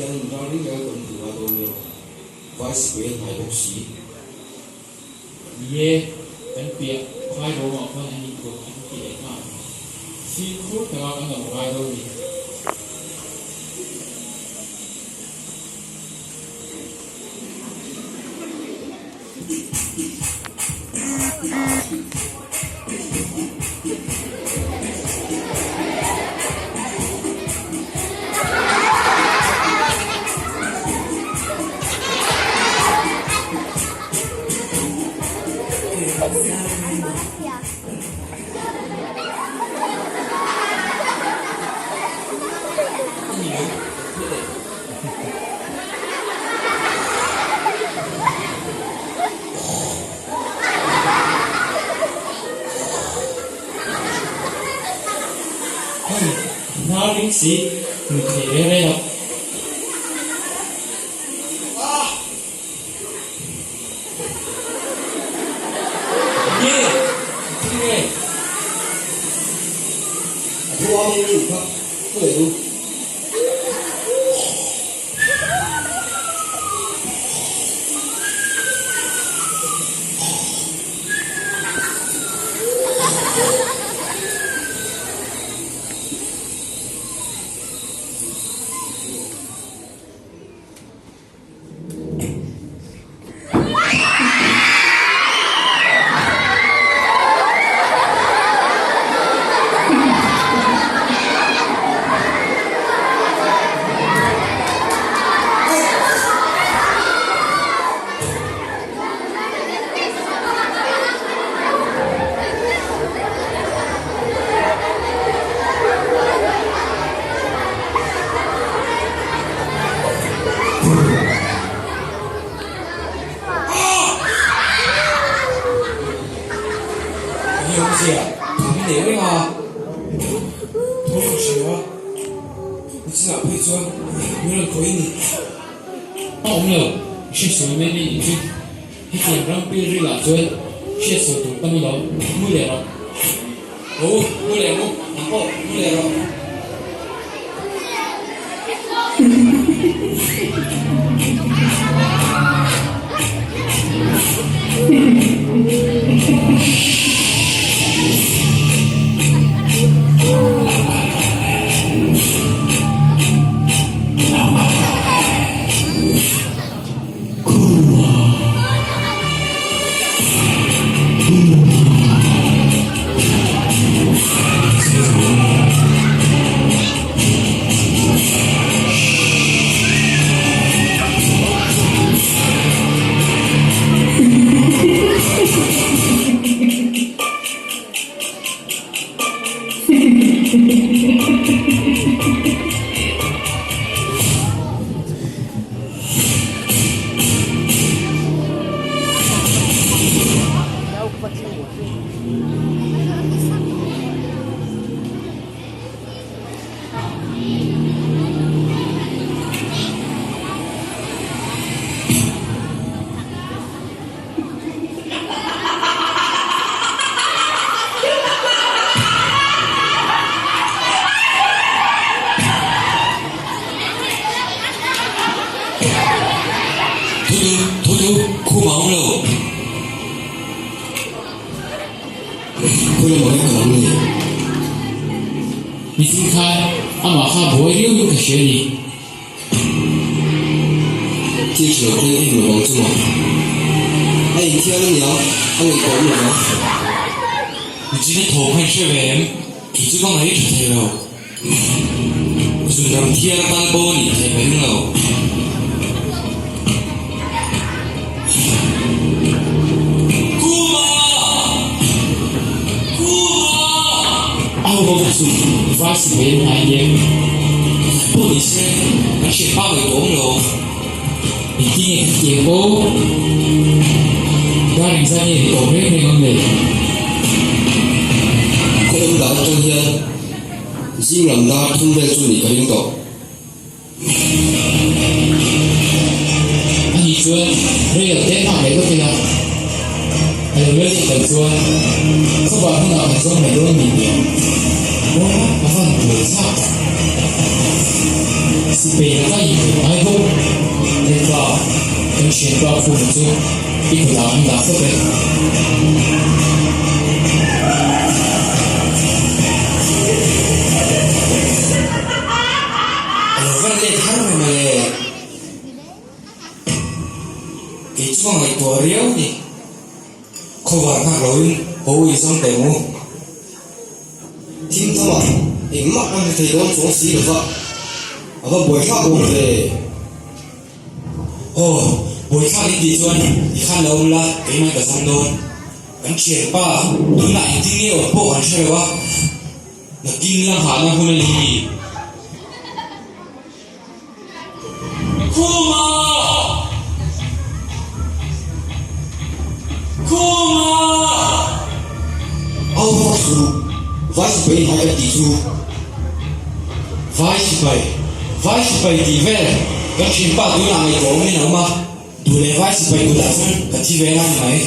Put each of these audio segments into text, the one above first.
hian inralring reng kan hmu ngai dawn nia, vai sipai a hnai bawk si. Ni e, kan piah phai ruangah khan an inkawt an ti leh nghal. Fimkhur taka kan awm ngai dawn ni. Hei, hnar ring si, hmuh theih reng reng a. Nge, thil nge? A thu a mi kha, ka leh lu. Enge awmzia thawm i nei reng a, thawm ka hria a, nichinah phei chuan min rawn khawih a ni. A awm lo, i hriatsual mai mai nih chu. Hetiang ram pilril ah chuan hriatsual tur tam lo, mu leh rawh. Aw, mu leh mu, nang pawh mu leh rawh. Thu thu thu khum a awm lo. Khu lamah hian ka awm ni. Mihring khan amah kha buai riau in ka hria a ni. Thil hre lo thleng em lo vang chu maw? A inthiar a niang, a ngaihtuah awm lo vang. Nichina thaw khan hre ve em? Kei chu ka ngaih tha thei lo. Zunram thiar atan pawh a nih theih ka ring lo. Kuma! Kuma! Au ho chu vai si ve ngai nia. Pawh ni se, kan hriat bak leh tawh awm lo. Engtin nge kan tih ang aw? Dar engzat nge ri tawh reng reng ang le? Khaw awm dan atang hian zing lam dar thum vel chu nih ka ring tawh. A nih chuan rei lo te nghak leh lawk ila, a lo lal leh loh chuan khawvar hunah kan zawng mai dawn ni nia. Aw, a van buai thlak tak. Sipai laka inven ngai bawk. Lalpa, kan thianpa Khuma chu i kutah an dah tawp e. A lo van let har mai mawle. Kei chu ka ngaihtuah riau a ni. Khawvar nghak loin haw i zawng teh mu. Thim thamah engmah kan hre thei dawn chuang si lova, a va buaithlak awm ve. Aw, buaithlak in tih chuan i khan lo awm la, keimah ka zawng dawn. Kan thianpa, tunah engtin nge awm pawh kan hre lo a, nakin la nghahna hun a ni. Khuma! Khuma! Au vak chu Vai sipai in hai kan tih chu. Vai sipai, Vai sipai tih vel kan thinpa tunah ngaihtuah awmin a awm a, duh leh vai sipai kutah chuan ka thi ve ngai mai.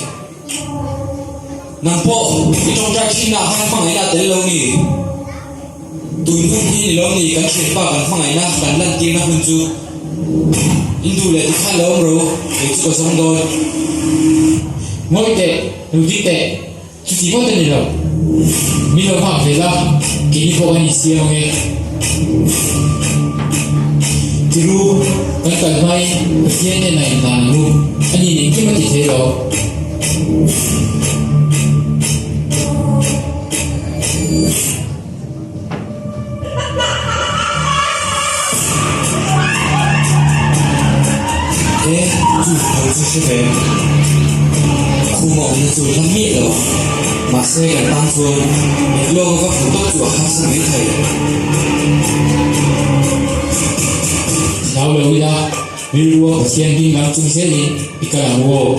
Nang pawh i tawngtai thinna khan hmangaihna a tel lo ni. Tun hun hi ni lo ni kan thianpa kan hmangaihna kan lantirna hun chu in duh leh tikhan lo awm ro, kei chu ka zawng dawn. Ngawi teh, lo ding teh, chuti ngawt a ni lo. Min lo nghak ve la, keini pawh kan insiam ang e. Tiru, kan kal hmain Pathian hnenah inhlan ang u, a nin engkim a ti thei lo. He chu tho chu hre ve khum a awmna chu hla miah lo ang mahse kan tan chuan mit lawk a va hmu tawp chu a harsa mai thei. Hlau lo ila rilru a Pathian hming lam chung zelin i kal ang u aw.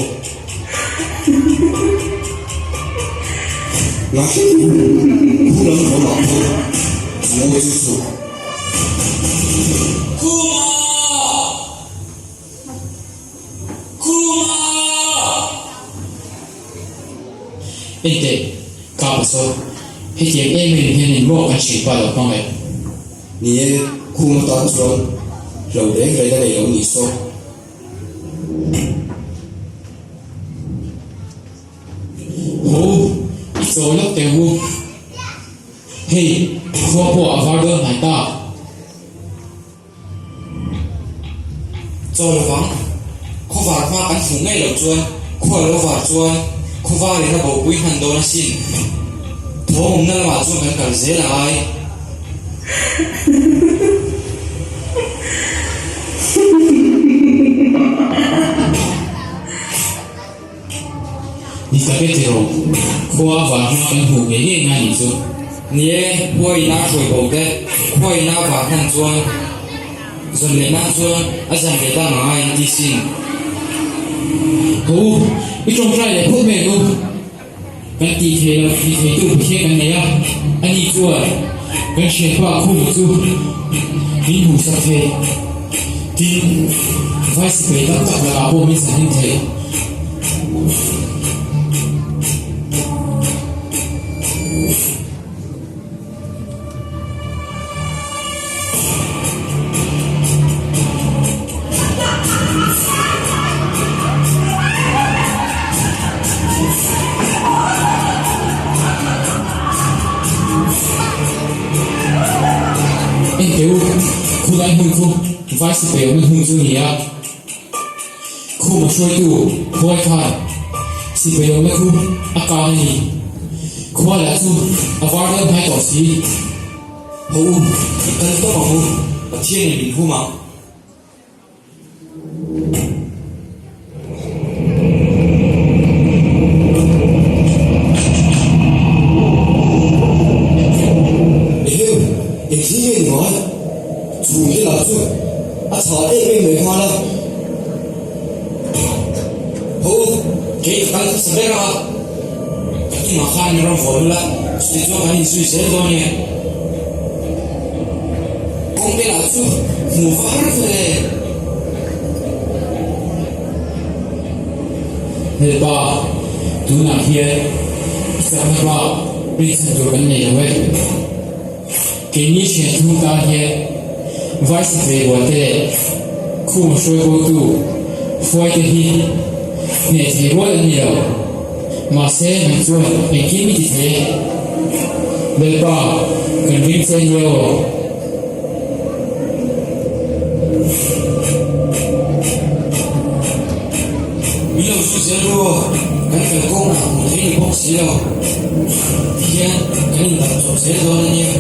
Khuma! Khuma! Enteh, ka pasal, hetiang em em hian in maw kan hrilh pah lo hmang e. Ni e, Khuma tan chuan hlo reng reng a nei lo nih saw. Ho, i chawi lawk teh ang u. Hei, khua pawh a var dawn hnai ta. Chaw lovang, khaw var hma kan hmuh ngei loh chuan khua lo var chuan khaw varin a bopui hman dawn asin. Thawm awmna lamah chuan kan kal zel a ngai. Ni tak e tiraw, khua a var hma kan hmuh ngei ngei ngai nih chu. Ni e, khua ina hruai bo te, khua ina var hman chuan zawn leh nan chuan a zan leh dang a ngai an ti sin. Ho, i tawngtai leh phawt mai ang u. Kan tih theih loh tih theitu Pathian kan nei a, ani chuan kan thianpa Khuma chu min hmuhsak thei. Tin, vai sipai tam tak lakah pawh min sahnim thei. Enteh u, khulai hmun khu vai sipai awmna hmun chu a ni a, khuma hruaitu khuai khan sipai awmna khu a kan a ni. Khua lah chu a var dawn hnai tawh si. Ho u, i kal tawp ang u, Pathianin min hum ang. Eheu, engthil nge ni ngai? Chhung te lah chu a chhah em em mai nghal a. Ho u, kei ka kal hmasa ber a, ka tumah khan min rawn vawn ula, chutih chuan kan inzui zel dawn e. Kawng te lah chu hmuh va har ve le. Lalpa, tunah hian i chakna bak rinchhan tur kan nei lo e. Keini thian thung tan hian Vai sipai rual te leh Khuma hruaibotu Hruaite hi hneh thei rual an ni lo. Mahse, nang chuan engkim i ti thei e. Lalpa, kan ring che nia aw. Min lo zui zel ru aw, kan kal kawng lah hmuh theih ni bawk si lo. Tihian kan indam chawp zel dawn a nia.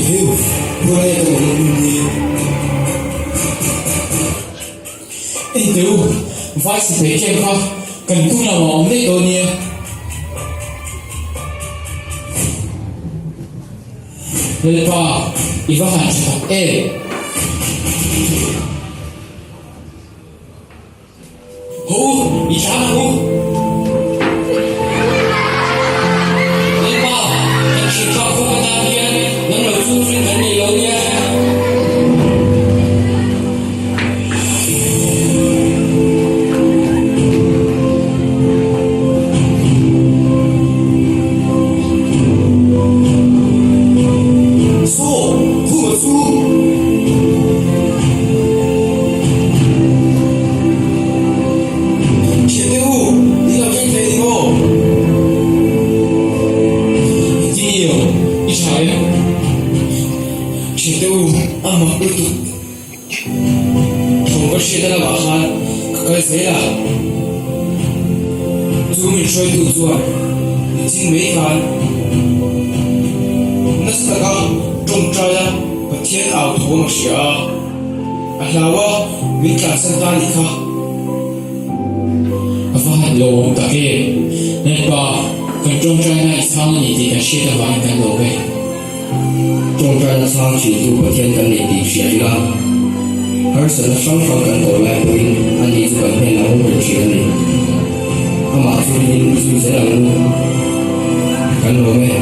Eheu, khawnge ka awm hmun hi? Enteh u, vai sipai camp kha kan tung lamah a awm daih tawh ania. Lalpa, i va han tha tak em? Haw u, i tlan ang u. Lalpa, kan thianpa khawm atan hian nang lo chu ring kan nei lo nia. Saw, khuma chu! Thiante u, in lo thleng thei ni maw? Engtin nge aw, i tha em? Thiante u, a mak lutuk. Thawm ka hriat a lamah khan ka kal zel a, chu min hruaitu chuan nichin mai khan nasa taka tawngtaia Pathian au thawm a hria a, a hlau a, min tlansan ta nih kha. A va han lawm tak em! Lalpa, kan tawngtaina i chhang a ni tih kan hriat avangin kan lawm e. Tawngtaina chhang thintu Pathian kan nei tih hria ila, harsatna hrang hrang kan tawh lai pawhin ani chu kan hnenah awm reng thin a ni. Amah chu ringin zui zel ang u. Kan lawm e.